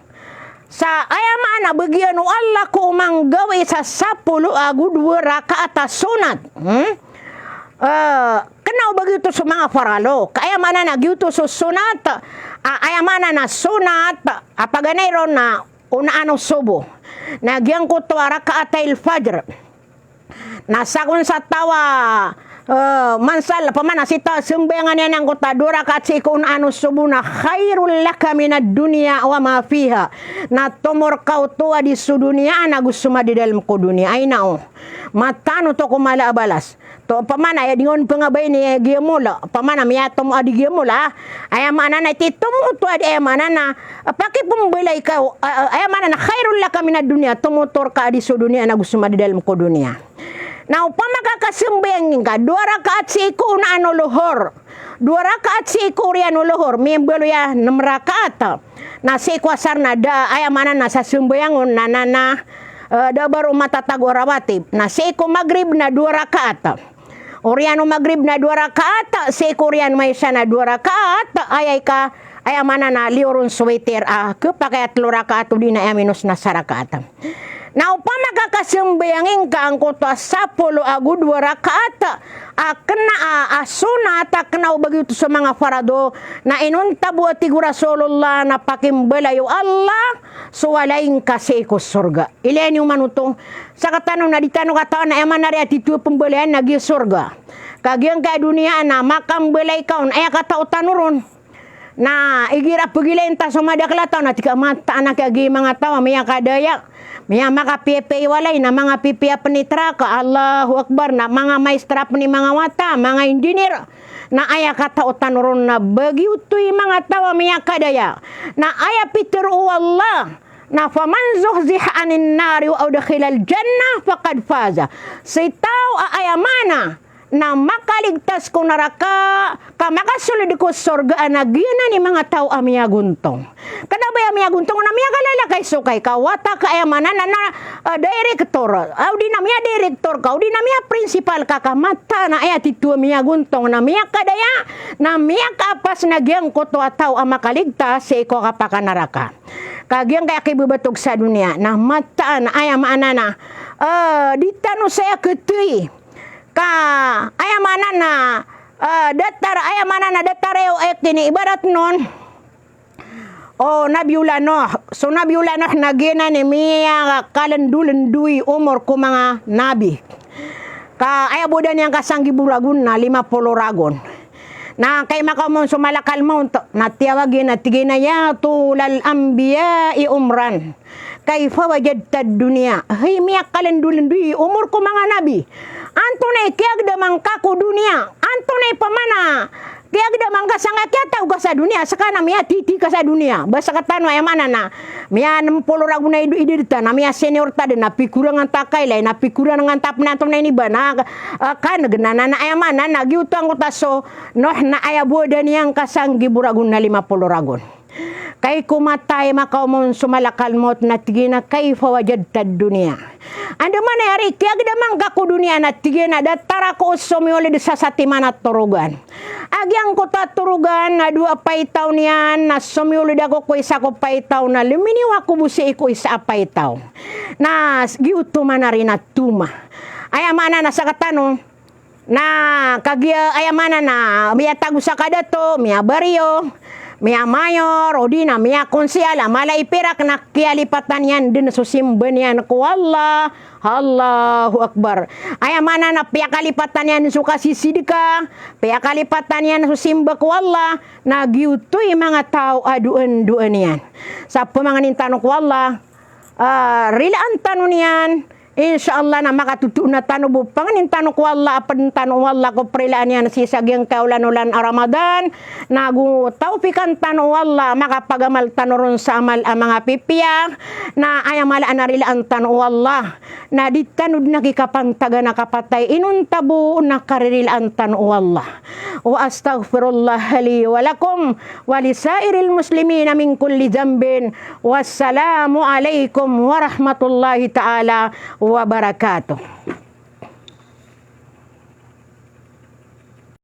sa aya maana a bagian o Allah ko manggawii sa sapolo ago dowa rakaat a sonat. Hmm? Eh, kena o ba giyoto so manga faralo. Ka aya maana na giyoto so sonat, a, aya maana na sonat a paganay ron na onaan o sobo. Na giyangkoto a rakaatayil fajr. Na sagon sa taw a, eh, man salla, opama na si taw a sembayangan iyan angkoto a dowa rakaat sii ko onaan o sobo na khairul laka minad dunya wa ma fiha. Na tomo rka oto a di so doniya ago so madadalem ko doniya. Ay na o. Mataan oto ko mala a balas. To, opama na, aya di ngka on pengabay ni, eh, giya mola. Opama na, miyatomo a di giya mola. Aya maana na, iti tomo oto a di, aya maana na, ah, pakipembalay ka, ah, ah, aya maana na, khairul laka minad dunya, tomo oto rka a di so doniya ago so madadalem ko doniya. Na opama ka kasembayang ngka, dowa rakaat sii ko onaan o lohor. Dowa rakaat sii ko oriyan o lohor, mimbaloy a nem rakaat. Na sii ko asar na da, aya maana na sa sembayang on na, na, na, eh, da baro matatago a rawatib. Na sii ko magrib na dowa rakaat. Oriyan o magrib na dowa rakaat, sii ko oriyan o isha na dowa rakaat, aya ika, aya maana na liyo ron so witir, ah, kepakay a telo rakaat odi na aya minos na sa rakaat. Na opama ka kasembayang ngka angkoto a sapolo ago dowa rakaat, a kena a, a sonat a kena o ba giyoto so manga farado, na inonta bo a tig o Rasulullah na pakimbalay o Allah so walay ngka sii ko sorga. Ilaya niyo man oto. Sekatano na di tano katawan na aya maana ari a titho a pembalayan na giya sorga. Ka giyangkai a doniya na makambalay ka on, aya katao tano ron. Na igira pegilayin ta so madakel a taw na tig ka mataan a kiyagiya i manga taw a miyakadaya. Miyamakapiyapiya i walay na mangapipiya pen i traka. Allahu Akbar, na manga maestra pen i manga wata, manga engineer. Na aya katao tano ron na ba giyoto i manga taw a miyakadaya. Na aya pitero o Allah Na faman zuhziha anin nari wa udkhilal jannah faqad faza. Sii taw a aya maana na makaligtas ko naraka, ka makasold ko sorga, na giyanan i manga taw a miyagontong. Kna ba aya miyagontong na miyakalalakay so kai ka wata ka aya maana na, na, ah, director, ah, odi na miyadirector ka, odi na miyaprinsipal ka, ka mataan a aya titho a miyagontong na miyakadaya, na miyakaapas na giyangkoto a taw a makaligtas sii ko kapakanaraka. Ka giyangkaya kibebatog sa doniya, na mataan a aya maana na, ah, di tano saya ketey. Ka aya maana na, ah, datar, aya maana na datar iyo, eh, kini ibarat non o Nabiyullah Nuh. So Nabiyullah Nuh na giyanan i miyakalendolendo i omor ko manga nabi. Ka aya bo da niyan ka sanggibo ragon na lima polo ragon. Na kay makaoma on so malakal maut, na tiyawag iyan na tig iyan a, "Ya tulal anbiya'i umran, kayfa wajadtad dunya?" Hay, miyakalendolendo i omor ko manga nabi. Antonaa i kiyagedama ngka ko doniya? Antonaa i pamana kiyagedama ngka sangka kiyataw ka sa doniya, seka na miyatiti ka sa doniya. Ba sekatano aya maana na miyanem polo ragon a id-, ided ta, na miyasenior ta den, na pikorangan ta kailay, na pikorangan ta pen antonaa ini ba, na, eh, kaneg na, na, na aya maana na giyoto angkoto a so Nuh na aya bo da niyan ka sanggibo ragon na lima polo ragon. Kay ko matay makaoma on so malakal maut na tig iyan a, "Kayfa wajadtad dunya?" Andamanaya ari kiyagedama ngka ko doniya? Na tig iyan a, "Datar ako o somiyold sa satiman a torogan. A giyangkoto a torogan na dowa a paitaw niyan, na somiyold ako ko isa ko paitaw, na leminiyo ako bo sii ko isa a paitaw." Na s-, giyoto man ari na toma. Aya maana na sekatano, na kagiya aya maana na miyatago sa kadato, miyabariyo, miyamayor, odi na miyakonsehal a mala i pirak, na kiyalipatan iyan den so simba niyan ko Allah. Allahu Akbar. Aya maana na piyakalipatan iyan so kasisidka, piyakalipatan iyan so simba ko Allah, na giyoto i manga taw a doan-doan iyan. Sa pemangnin tano ko Allah, ah, rilaan tano niyan, insha Allah na makatotoon a tano bo pangnin tano ko Allah, a peden tano o Allah ko perilaan iyan sii sa giyangkaya olan-olan a Ramadan, na go tawfikan tano o Allah a makapagamal tano ron sa amal a manga pipiya, na aya mala na rilaan tano o Allah, na di tano den a kikapantagan a kapatay inonta bo na karirilaan tano o Allah. Wa astaghfirullaha li wa lakum wa li sairil muslimina min kulli dhanbin. Wassalamu alaikum warahmatullahi ta'ala wabarakatuh.